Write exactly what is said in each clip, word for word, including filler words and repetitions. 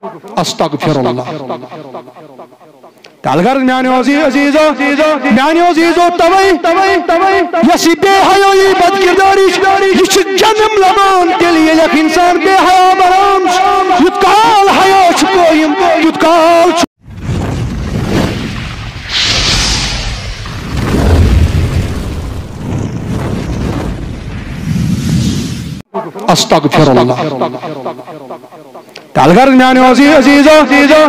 استغفر اللہ۔ تہٕ الغرض میانیو عزیز، عزیزو، میانیو عزیزو، توے، توے، توے، یۄس یہِ بے حیٲیی، بد کردٲری چھِ، یہِ چھِ جنم لبان تیٚلہِ، ییٚلہِ اکھ انسان بے حیا بنان چھُ۔ یُت کال حیا چھُ قٲیِم، تیُت کال چھُ۔ استغفر اللہ۔ تہٕ الغرض میانیو عزیز، عزیزو،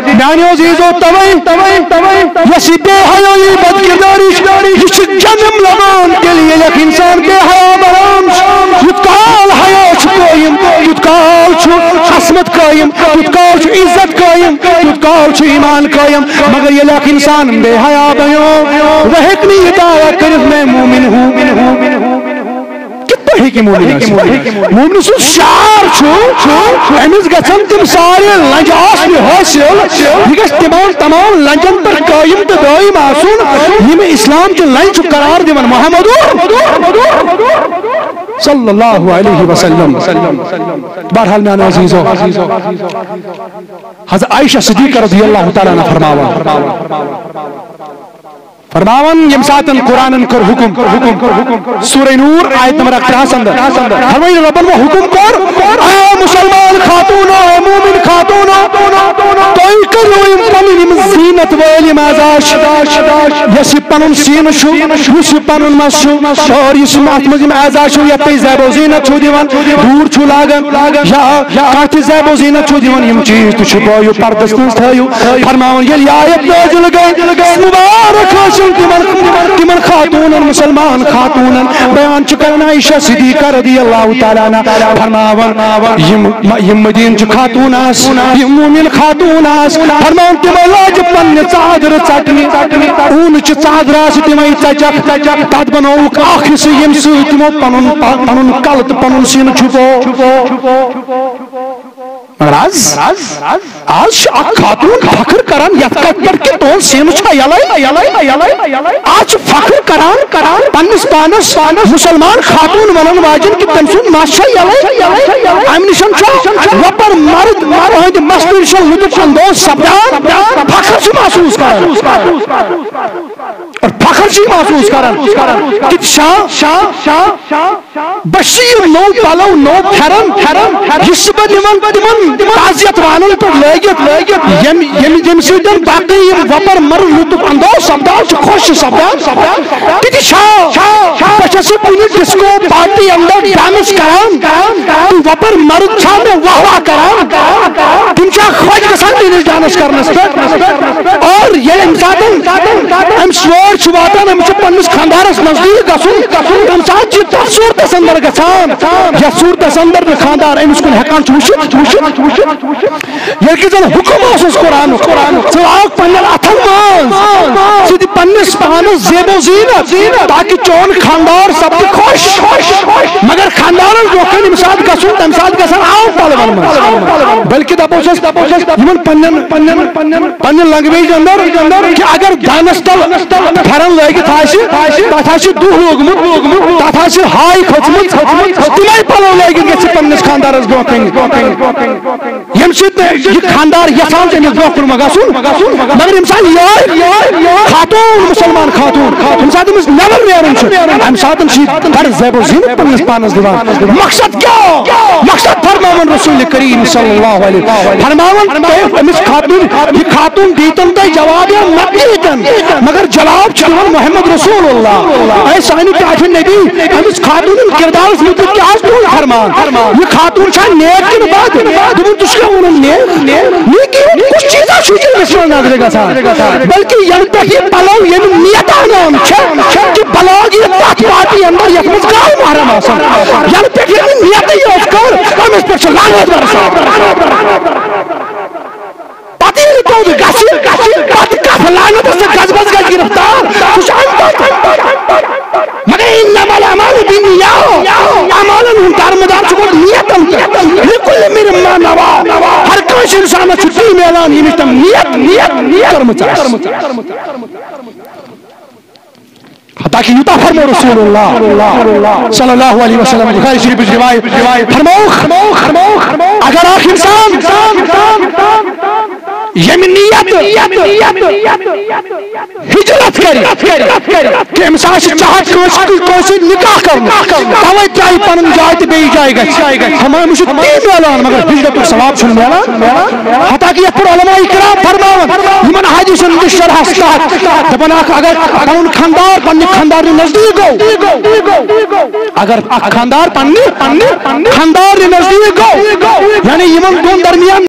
میانیو عزیزو، توے، توے، توے، یۄس یہِ بے حیٲیی، بد کردٲری چھِ، یہِ چھِ جنم لبان تیٚلہِ، ییٚلہِ اکھ انسان بے حیا بنان چھُ۔ یُت کال حیا چھُ قٲیِم، تیُت کال چھُ عصمت قٲیِم، تیُت کال چھُ عزت قٲیِم، تیُت کال چھُ ایمان قٲیِم۔ مگر ییٚلہِ اکھ انسان بے حیا بنیو، وہ ہیٚکہِ نہٕ یہِ دعویٰ کٔرِتھ، میں مومن ہوں۔ کِتھ پٲٹھۍ ہیٚکہِ مومن ٲسِتھ؟ مومن سُنٛد شعار چھُ، أمِس گژھن تِم سارے لنجہِ آسنہِ حٲصِل۔ یہِ گژھِ تِمن تمام لنجن پٮ۪ٹھ قٲیِم تہٕ دٲیِم آسُن، یِم اسلام چہِ لنجہِ چھُ قرار دِوان محمد صلی اللہ علیہ وسلم۔ بہرحال میانیو عزیزو، حضرت عائشہ صدیقہ رضی اللہ تعالیٰ عنہا فرماوان، فرماوان، ییٚمہِ ساتن قرآنن کٔر حکم، سورہ نور، آیت نمبر اکھ ترٛہس اندر، فرمٲیِن رۄبن وۄنۍ حکم کوٚر، اے مسلمان خاتوٗنو، اے مومن خاتوٗنو، تُہۍ کٔرِو یِم پنٕنۍ یِم زیٖنت وٲلۍ یِم اعضا چھِ، یۄس یہِ پنُن سیٖنہٕ چھُ، یُس یہِ پنُن مَس چھُ، اور یُس یِم اتھ منٛز یِم اعضا چھِ، یتھ تُہۍ زیب و زیٖنت چھِو دِوان، دوٗر چھِو لاگان، یا کانٛہہ تہِ زیب و زیٖنت چھُ دِوان، یِم چیٖز تہِ چھُ بٲیِو پردس منٛز تھٲیِو۔ فرماوان، ییٚلہِ یہِ آیت نٲزِل گٔے، مُبارک ٲسِن تِمن، تِمن خاتوٗنن، مُسلمان خاتوٗنن۔ بیان چھُ کران عائشہ صدیقہ رضی اللہ تعالیٰ عنہا، فرماوان، یِم، یِم مدیٖنہٕ چہِ خاتوٗن آسہٕ، یِم مومن خاتوٗن آسہٕ، فرماوان، تِمے لاجہِ پننہِ ژادرٕ ژٹنہِ، اوٗنہٕ چہِ ژادرٕ آسہٕ تِمے ژچکھ، تتھ بنووُکھ اکھ حصہٕ، ییٚمہِ سۭتۍ تِمو پنُن پا-، پنُن کلہٕ تہٕ پنُن سیٖنہٕ چھُپو۔ مگر آز، آز چھِ اکھ خاتوٗن فخر کران یتھ کتھ پٮ۪ٹھ کہِ تُہُنٛد سیٖنہٕ چھا یلے، یلے، یلے، یلے۔ آز چھِ فخر کران، کران پننِس پانس، پانس مُسلمان خاتوٗن ونن واجٮ۪ن کہِ تٔمۍ سُنٛد مس چھا یلے، یلے۔ امہِ نِش چھُ وۄپر مرد، مرد ہٕنٛدِ مستہٕ نِش لطف اندوز سپدان، فخر چھُ محسوٗس کران۔ اور فخر چھُ محسوٗس کران۔ کہِ شاہ، شاہ، شاہ، شاہ، بس چھِ یِم نوٚو پلو، نوٚو پھٮ۪رن، پھٮ۪رن، پھٮ۪رن۔ یہِ چھُس بہٕ نِوان تِمن، تِمن تعزیت وانن پٮ۪ٹھ لٲگِتھ، لٲگِتھ۔ یِم، یِم، ییٚمہِ سۭتۍ باقٕے یِم وۄپر مرٕ لطف اندوز سپدان چھِ، خۄش چھِ سپدان، سپدان۔ تہِ تہِ چھا؟ بہٕ چھَس یہِ کُنہِ ڈسکو پارٹی اندر ڈانس کران، تہٕ وۄپر مرد چھا مےٚ واہ واہ کران؟ تِم چھا خۄش گژھان میٲنِس ڈانس کرنس پٮ۪ٹھ؟ اور ییٚلہِ اَمہِ ساتہٕ أمِس وٲر چھِ واتان، أمِس چھُ پننِس خانٛدارس نزدیٖک گژھُن، تَمہِ ساتہٕ چھِ تَتھ صوٗرتس اندر گژھان، یَتھ صوٗرتس اندر نہٕ خانٛدار أمِس کُن ہٮ۪کان چھُ وٕچھِتھ، وٕچھِتھ، وٕچھِتھ، وٕچھِتھ۔ ییٚلہِ کہِ زن حُکم اوسُس قرآنُک، ژٕ آکھ پننٮ۪ن اتھن منٛز، ژٕ دِ پننِس پانس زیب و زینت، تاکہِ چون خانٛدار سپدِ خۄش۔ مگر خانٛدارن برونٛہہ کنہِ ییٚمہِ ساتہٕ گژھُن، تمہِ ساتہٕ گژھن عام پلون منٛز۔ بلکہِ دپو چھس، دپو چھس یِمن پننٮ۪ن، پننٮ۪ن، پننٮ۪ن، پننہِ لنگویج اندر، کہ اگر دانس تل پھرن لٲگِتھ آسہِ، تتھ آسہِ دُہ لوگمُت، تتھ آسہِ ہاے کھٔژمٕژ، تِمے پلو لٲگِتھ گژھِ پننِس خانٛدارس برونٛہہ کنہِ۔ ییٚمہِ سۭتۍ نہٕ یہِ خانٛدار یژھان چھُ أمِس برونٛہہ کُن ما گژھُن، مگر ییٚمہِ ساتہٕ یہِ آے خاتوٗن، مُسلمان خاتوٗن، ییٚمہِ ساتہٕ أمِس نٮ۪بر نیرُن چھُ، اَمہِ ساتہٕ چھُ یہِ بڑٕ زیب و زینت پننِس پانس دِوان۔ مقصد کیٛاہ؟ مقصد فرماوان رسول کریم صلی اللہ علیہ وسلم، فرماوان، تۄہہِ أمِس خاتوٗن، یہِ خاتوٗن دیٖتن تۄہہِ جواب یا نہ دیٖتن، مگر جواب چھُ دِوان محمد رسول اللہ۔ اے سانہِ ٹاٹھہِ نبی، أمِس خاتوٗنن کردارس مُتعلق کیٛاہ آسہِ تُہُنٛد فرمان؟ یہِ خاتوٗن چھا نیک کِنہٕ بد؟ دوٚپُن، ژٕ چھُکھ وَنان نیک؟ نیکی ہُنٛد کُس چیٖزا چھُ ژےٚ أمِس منٛز نظرِ گژھان؟ بلکہِ ییٚمہِ پٮ۪ٹھ یہِ پلو، ییٚمہِ نیت انان چھےٚ، کہِ پلو یہِ تتھ پارٹی اندر یتھ منٛز غٲر محرم آسن۔ ییٚمہِ پٮ۪ٹھ ییٚمہِ نیتٕے یوت کٔر، أمِس پٮ۪ٹھ چھُ لعنت برسان۔ پتہٕ ییٚلہِ توٚت گژھِ، پتہٕ کتھ لعنتس تہٕ غضبس گژھِ گرفتار، سُہ چھُ اَمہِ پتہٕ۔ مگر انما الاعمال بالنیات، اعمالن ہُنٛد دارمدار چھُ گۄڈٕ نیتن پٮ۪ٹھ۔ لکل امرئ ما نویٰ، ہر کٲنٛسہِ انسانس چھُ تی میلان، ییٚمِس تٔمۍ نیت، نیت، نیت کٔرمٕژ آسہِ۔ حتیٰ کہ یوٗتاہ فرمو رسول اللہ صلی اللہ علیہ وسلم، بخاری شریفٕچ روایت، فرمووُکھ، اگر اکھ انسان ییٚمہِ نیت ہجرت کرِ، کہِ أمِس آسہِ چاہت کٲنٛسہِ، کٲنٛسہِ سۭتۍ نکاح کرُن، توے ترٛایہِ پنُن جاے تہٕ بیٚیِس جایہِ گژھِ۔ ہمارے مجھے تین میلان، مگر ہجرت ثواب چھُنہٕ میلان۔ حتیٰ کہ یتھ پٮ۪ٹھ علماء کرام فرماوان، یِمن حدیثن ہٕنٛدِس شرحس تحت دپان، اکھ اگر پنُن خاندار پننہِ خاندارنہِ نزدیٖک گوٚو، اگر اکھ خاندار پننہِ، پننہِ خاندارنہِ نزدیٖک گوٚو، یعنی یِمن دۄن درمیان